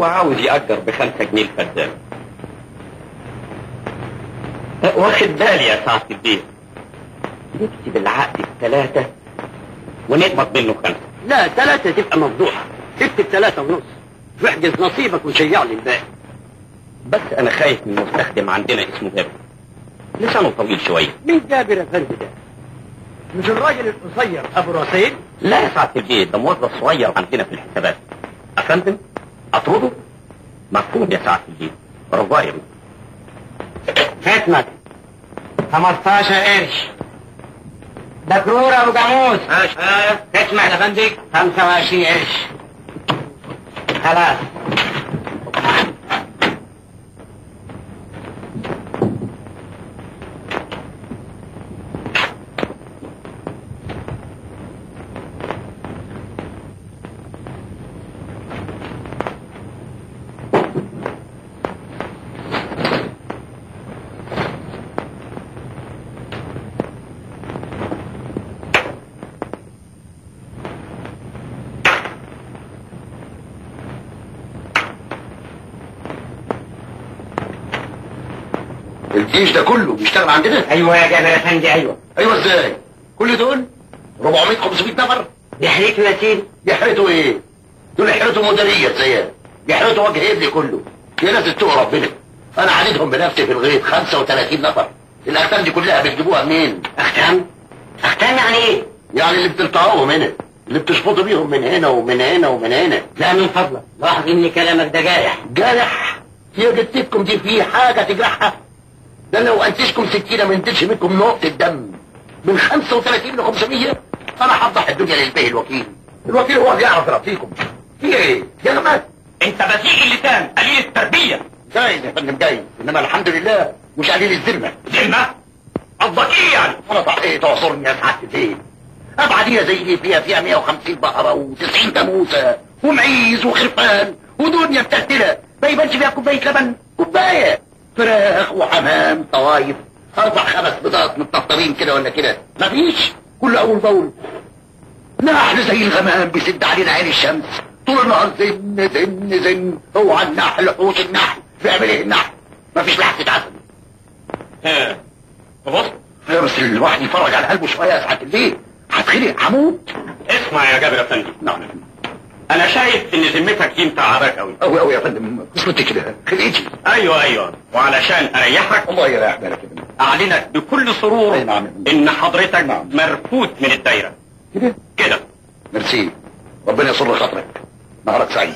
هو عاوز يأجر ب5 جنيه الفدان. واخد بالي يا سعادة البيه. نكتب العقد ب3 ونقبض منه 5. لا 3 تبقى مفضوحة، اكتب 3.5 واحجز نصيبك وشيع لي الباقي. بس انا خايف من مستخدم عندنا اسمه جابر، لسانه طويل شوية. مين جابر يا فندم ده؟ مش الراجل القصير ابو راسين؟ لا يا سعادة البيه، ده موظف صغير عندنا في الحسابات. افندم اطرده؟ مفهوم يا سعادة البيه، رجاء. ختمك 15 قرش. دكرور ابو جاموس. ختمك يا فندم 25 قرش. خلاص. الجيش ده كله بيشتغل عندنا؟ ايوه يا جابر يا فندي. ايوه. ايوه ازاي؟ كل دول 400 500 نفر؟ يحرقوا يا سيدي. يحرقوا ايه؟ دول يحرقوا مديرية زياد، يحرقوا وجه ابني كله. يا ناس اتقوا ربنا، انا عددهم بنفسي في الغيط 35 نفر. الاختام دي كلها بتجيبوها منين؟ اختام؟ اختام يعني ايه؟ يعني اللي بتلطعوهم هنا، اللي بتشفطوا بيهم من هنا ومن هنا ومن هنا. لا من فضلك، لاحظ ان كلامك ده جارح. جارح؟ يا جتتكم دي في حاجة تجرحها؟ ده لو انتشكم سكينة ما ينتجش منكم نقطة دم. من 35 ل 500 انا هفضح الدنيا للبيه الوكيل. الوكيل هو اللي يعرف يربيكم. في ايه؟ يا جماعة انت بسيء اللسان، قليل التربية. جايز يا فندم جايز، انما الحمد لله مش قليل الذمة. ذمه؟ قصدك ايه يعني؟ انا صحيت تعصرني يا سعادة البيه. ابعديه زي دي فيها 150 بقرة و90 جاموسه ومعيز وخرفان ودنيا متلتله، ما يبانش فيها كوباية لبن، كوباية فراخ وحمام طوايف، 4 5 بيضات متنطرين كده ولا كده، مفيش، كله اول باول. نحل زي الغمام بيسد علينا عين الشمس طول النهار، زن زن زن. اوعى النحل، حوش النحل، بيعمل ايه النحل؟ مفيش لحسة عسل. ها بص يا بس الواحد يتفرج على قلبه شوية يا سعادة البيه، هتخنق هموت. اسمع يا جابر يا فندم. نعم يا فندم. انا شايف ان ذمتك دي متعباك قوي قوي قوي يا فندم، قسمتي كده خلقتي. ايوه ايوه، وعلشان اريحك الله يريح بالك يا فندم، اعلنك بكل سرور. أي نعم يا فندم. ان حضرتك نعم. مرفوض من الدايرة كده كده. ميرسي، ربنا يسر خاطرك، نهارك سعيد.